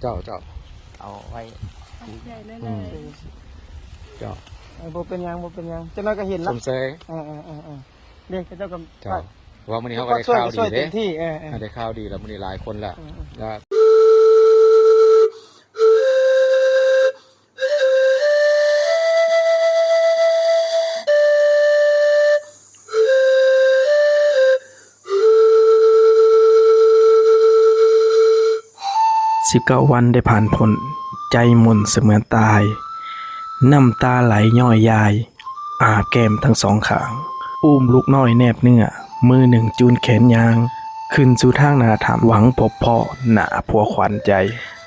ເຈົ້າ ເຈົ້າ ເອົາໄວ້ ອືມ ເຈົ້າ ເອີ ບໍ່ເປັນຫຍັງ ບໍ່ເປັນຫຍັງ ຈັກໜ້ອຍກໍເຫັນລະ ຊົມເຊີຍ ເອີໆໆໆ ເດ້ ເຂົາເຈົ້າກໍ ເຈົ້າ ວ່າມື້ນີ້ເຮົາກໍໄດ້ຂ່າວດີເດ້ ເອີໆ ໄດ້ຂ່າວດີແລ້ວ ມື້ນີ້ຫຼາຍຄົນລະ ເອີໆ ລະ ສິບເກົ້າວັນໄດ້ຜ່ານພົ້ນ ໃຈໝົ່ນສະເໝືອນຕາຍ ນ້ຳຕາໄຫຼຍ້ອຍຢາຍ ອາບແກ້ມທັງສອງຂ້າງ ອຸ້ມລູກນ້ອຍແນບເນື້ອ ມືໜຶ່ງຈູນແຂນຍ່າງ ຂຶ້ນສູ່ທາງໜ້າຖ້ຳ ຫວັງພົບພໍ້ໜ້າຜົວຂວັນໃຈ.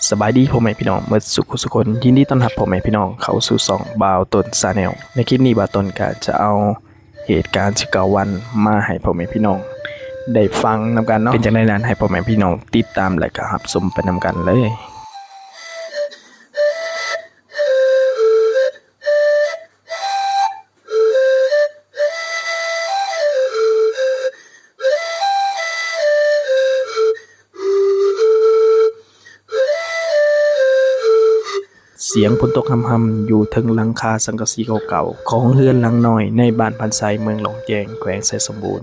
ສະບາຍດີພໍ່ແມ່ພີ່ນ້ອງໝົດສຸຂສູ່ສຸຄົນ ຍິນດີຕ້ອນຮັບພໍ່ແມ່ພີ່ນ້ອງເຂົ້າສູ່ຊ່ອງບ່າວຕົ້ນ Channel. ໃນຄລິບນີ້ບ່າວຕົ້ນກະຈະເອົາ ເຫດການສິບເກົ້າວັນມາໃຫ້ພໍ່ແມ່ພີ່ນ້ອງໄດ້ຟັງນຳກັນເນາະ ເປັນຈັ່ງໃດນັ້ນ ໃຫ້ພໍ່ແມ່ພີ່ນ້ອງຕິດຕາມ ແລະ ກະຮັບຊົມໄປນຳກັນເລີຍ. ສຽງຝົນຕົກຮ່ຳໆ ຢູ່ເທິງຫຼັງຄາສັງກະສີເກົ່າໆ ຂອງເຮືອນຫຼັງນ້ອຍໃນບ້ານພັນໄຊ ເມືອງຫຼອງແຈງ ແຂວງໄຊສົມບູນ.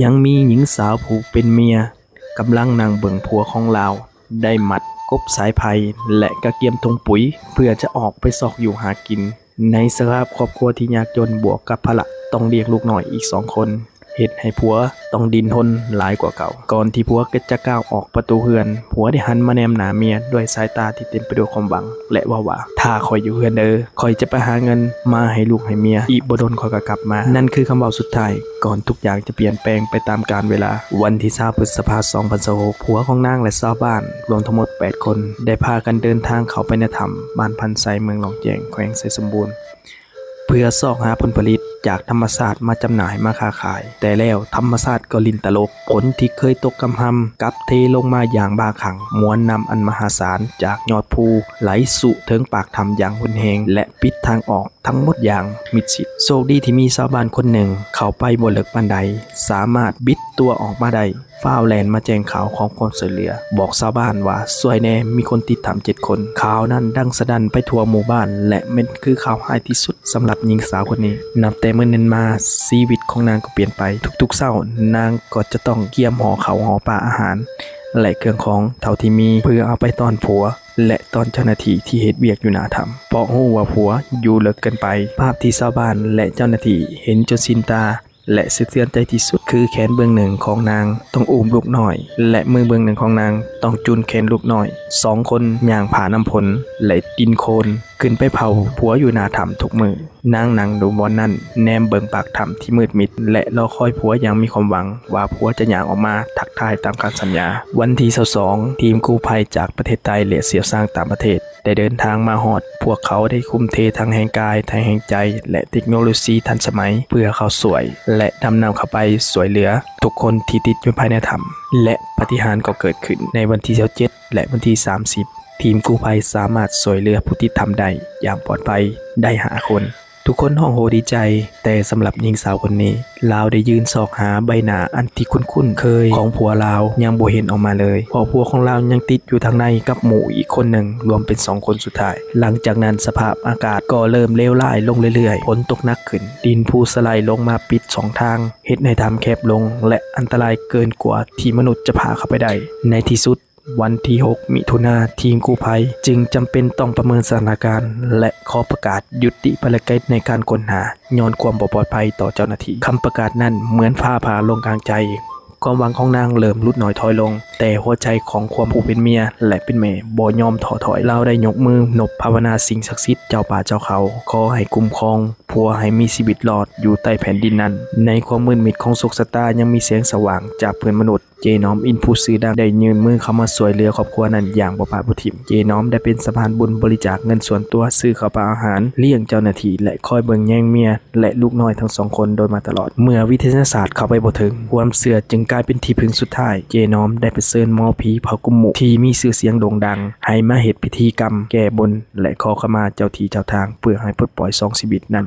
ຍັງມີຍິງສາວຜູ້ເປັນເມຍ ກຳລັງນັ່ງເບິ່ງຜົວຂອງລາວ ໄດ້ມັດກົບສາຍໄພ ແລະ ກະກຽມຖົງປຸ໋ຍ ເພື່ອຈະອອກໄປຊອກຢູ່ຫາກິນ. ໃນສະພາບຄອບຄົວທີ່ຍາກຈົນ ບວກກັບພາລະຕ້ອງລ້ຽງລູກນ້ອຍອີກສອງຄົນ ເຮັດໃຫ້ຜົວຕ້ອງດີ້ນຮົນຫຼາຍກວ່າເກົ່າ. ກ່ອນທີ່ຜົວຈະກ້າວອອກປະຕູເຮືອນ, ຜົວໄດ້ຫັນມາແນມໜ້າເມຍດ້ວຍສາຍຕາທີ່ເຕັມໄປດ້ວຍຄວາມຫວັງ ແລະ ເວົ້າວ່າ, ຖ້າຂ້ອຍຢູ່ເຮືອນເດີ, ຂ້ອຍຈະໄປຫາເງິນມາໃຫ້ລູກໃຫ້ເມຍ, ອີກບໍ່ດົນຂ້ອຍກໍກັບມາ. ນັ້ນຄືຄຳເວົ້າສຸດທ້າຍ ກ່ອນທຸກຢ່າງຈະປ່ຽນແປງໄປຕາມການເວລາ. ວັນທີຊາວ ພຶດສະພາ ສອງພັນຊາວຫົກ ຜົວຂອງນາງ ແລະ ຊາວບ້ານ ລວມທັງໝົດແປດຄົນ ໄດ້ພາກັນເດີນທາງເຂົ້າໄປໃນຖ້ຳບ້ານພັນໄຊ ເມືອງຫຼອງແຈງ ແຂວງໄຊສົມບູນ ເພື່ອຊອກຫາຜົນຜະລິດຈາກທຳມະຊາດມາຈຳໜ່າຍ, ມາຄ້າຂາຍ. ແຕ່ແລ້ວທຳມະຊາດກໍຫຼິ້ນຕະຫຼົກ, ຝົນທີ່ເຄີຍຕົກກຳຮຳກັບເທລົງມາຢ່າງບ້າຄັ່ງ, ມວນນ້ຳອັນມະຫາສານຈາກຍອດພູໄຫຼຊຸເຖິງປາກຖ້ຳຢ່າງຮຸນແຮງ ແລະ ປິດທາງອອກທັງໝົດຢ່າງມິດຊິດ. ໂຊກດີທີ່ມີຊາວບ້ານຄົນໜຶ່ງເຂົ້າໄປບໍ່ເລິກປານໃດ, ສາມາດບິດຕົວອອກມາໄດ້. ຟ້າວແລ່ນມາແຈ້ງຂ່າວຂໍຄວາມຊ່ວຍເຫຼືອ, ບອກຊາວບ້ານວ່າ, ຊ່ວຍແດ່, ມີຄົນຕິດຖ້ຳເຈັດຄົນ. ຂ່າວນັ້ນດັງສະດັ່ນໄປທົ່ວໝູ່ບ້ານ ແລະ ແມ່ນຄືຂ່າວຮ້າຍທີ່ສຸດສຳລັບຍິງສາວຄົນນີ້. ນັບແຕ່ມື້ນັ້ນມາ, ຊີວິດຂອງນາງກໍປ່ຽນໄປ. ທຸກໆເຊົ້າ, ນາງກໍຈະຕ້ອງກຽມຫໍ່ເຂົ້າຫໍ່ປາອາຫານ ແລະ ເຄື່ອງຂອງເທົ່າທີ່ມີ ເພື່ອເອົາໄປຕ້ອນຜົວ ແລະ ຕ້ອນເຈົ້າໜ້າທີ່ທີ່ເຮັດວຽກຢູ່ໜ້າຖ້ຳ. ເພາະຮູ້ວ່າຜົວຢູ່ເລິກເກີນໄປ, ພາບທີ່ຊາວບ້ານ ແລະ ເຈົ້າໜ້າທີ່ເຫັນຈົນຊິນຕາ ແລະ ສະເທືອນໃຈທີ່ສຸດ ຄືແຂນເບື້ອງໜຶ່ງຂອງນາງຕ້ອງອຸ້ມລູກນ້ອຍ ແລະ ມືເບື້ອງໜຶ່ງຂອງນາງຕ້ອງຈູນແຂນລູກນ້ອຍ. ສອງຄົນຍ່າງຜ່ານ້ຳຝົນ ແລະ ດິນໂຄນ ຂຶ້ນໄປເຝົ້າຜົວຢູ່ໜ້າຖ້ຳທຸກມື້. ນາງນັ່ງຢູ່ບ່ອນນັ້ນ ແນມເບິ່ງປາກຖ້ຳທີ່ມືດມິດ ແລະ ລໍຄອຍຜົວຢ່າງມີຄວາມຫວັງວ່າຜົວຈະຍ່າງອອກມາທັກທາຍຕາມຄຳສັນຍາ. ວັນທີຊາວສອງ ທີມກູ້ໄພຈາກປະເທດໄທ ແລະ ຊ່ຽວຊານຕ່າງປະເທດ ໄດ້ເດີນທາງມາຮອດ, ພວກເຂົາໄດ້ທຸ່ມເທທັງແຮງກາຍ, ທັງແຮງໃຈ ແລະ ເຕັກໂນໂລຊີທັນສະໄໝ ເພື່ອເຂົ້າຊ່ວຍ ແລະ ດຳນ້ຳເຂົ້າໄປຊ່ວຍເຫຼືອທຸກຄົນທີ່ຕິດຢູ່ພາຍໃນຖ້ຳ ແລະ ປາຕິຫານກໍເກີດຂຶ້ນໃນວັນທີຊາວເຈັດ ແລະ ວັນທີສາມສິບ ທີມກູ້ໄພສາມາດຊ່ວຍເຫຼືອຜູ້ຕິດຖ້ຳໄດ້ຢ່າງປອດໄພໄດ້ຫ້າຄົນ. ທຸກຄົນຮ້ອງໂຮດີໃຈ, ແຕ່ສຳລັບຍິງສາວຄົນນີ້, ລາວໄດ້ຢືນຊອກຫາໃບໜ້າອັນທີ່ຄຸ້ນໆເຄີຍຂອງຜົວລາວຍັງບໍ່ເຫັນອອກມາເລີຍ, ເພາະຜົວຂອງລາວຍັງຕິດຢູ່ທາງໃນກັບໝູ່ອີກຄົນໜຶ່ງ, ລວມເປັນສອງຄົນສຸດທ້າຍ. ຫຼັງຈາກນັ້ນສະພາບອາກາດກໍເລີ່ມເລວຮ້າຍລົງເລື້ອຍໆ, ຝົນຕົກໜັກຂຶ້ນ, ດິນພູສະໄຫຼລົງມາປິດສອງທາງ, ເຮັດໃຫ້ຖ້ຳແຄບລົງ ແລະ ອັນຕະລາຍເກີນກວ່າທີ່ມະນຸດຈະຜ່າເຂົ້າໄປໄດ້. ໃນທີ່ສຸດ, ວັນທີຫົກ ມິຖຸນາ, ທີມກູ້ໄພຈຶ່ງຈຳເປັນຕ້ອງປະເມີນສະຖານະການ ແລະ ຂໍປະກາດຍຸຕິພາລະກິດໃນການຄົ້ນຫາ ຍ້ອນຄວາມບໍ່ປອດໄພຕໍ່ເຈົ້າໜ້າທີ່. ຄຳປະກາດນັ້ນເໝືອນຟ້າຜ່າລົງກາງໃຈ. ຄວາມຫວັງຂອງນາງເລີ່ມຫຼຸດໜ້ອຍຖອຍລົງ, ແຕ່ຫົວໃຈຂອງຄວາມຜູ້ເປັນເມຍ ແລະ ເປັນແມ່ບໍ່ຍອມທໍ້ຖອຍ. ລາວໄດ້ຍົກມືນົບພາວະນາສິ່ງສັກສິດ, ເຈົ້າປ່າເຈົ້າເຂົາ, ຂໍໃຫ້ຄຸ້ມຄອງຜົວໃຫ້ມີຊີວິດລອດຢູ່ໃຕ້ແຜ່ນດິນນັ້ນ. ໃນຄວາມມືດມິດຂອງໂຊກຊະຕາ, ຍັງມີແສງສະຫວ່າງຈາກເພື່ອນມະນຸດ. ເຈນ້ອມ ອິນຟລູເອນເຊີຊື່ດັງໄດ້ຍື່ນມືເຂົ້າມາຊ່ວຍເຫຼືອຄອບຄົວນັ້ນຢ່າງບໍ່ປະມາດບໍ່ຖິ້ມ. ເຈນ້ອມໄດ້ເປັນສະພານບຸນບໍລິຈາກເງິນສ່ວນຕົວ, ຊື້ເຂົ້າປາອາຫານ, ລ້ຽງເຈົ້າໜ້າທີ່ ແລະ ຄອຍເບິ່ງແຍງເມຍ ແລະ ລູກນ້ອຍທັງສອງຄົນໂດຍມາຕະຫຼອດ. ເມື່ອວິທະຍາສາດເຂົ້າໄປບໍ່ເຖິງ, ຄວາມເຊື່ອຈຶ່ງກາຍເປັນທີ່ເພິ່ງສຸດທ້າຍ. ເຈນ້ອມໄດ້ໄປເຊີນໝໍຜີເຜົ່າກຸ່ມໝູ່ທີ່ມີຊື່ສຽງໂດ່ງດັງ ໃຫ້ມາເຮັດພິທີກຳແກ້ບົນ ແລະ ຂໍຂະມາເຈົ້າທີ່ເຈົ້າທາງ ເພື່ອໃຫ້ປົດປ່ອຍສອງຊີວິດນັ້ນ.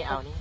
ນີ້ເອົານີ້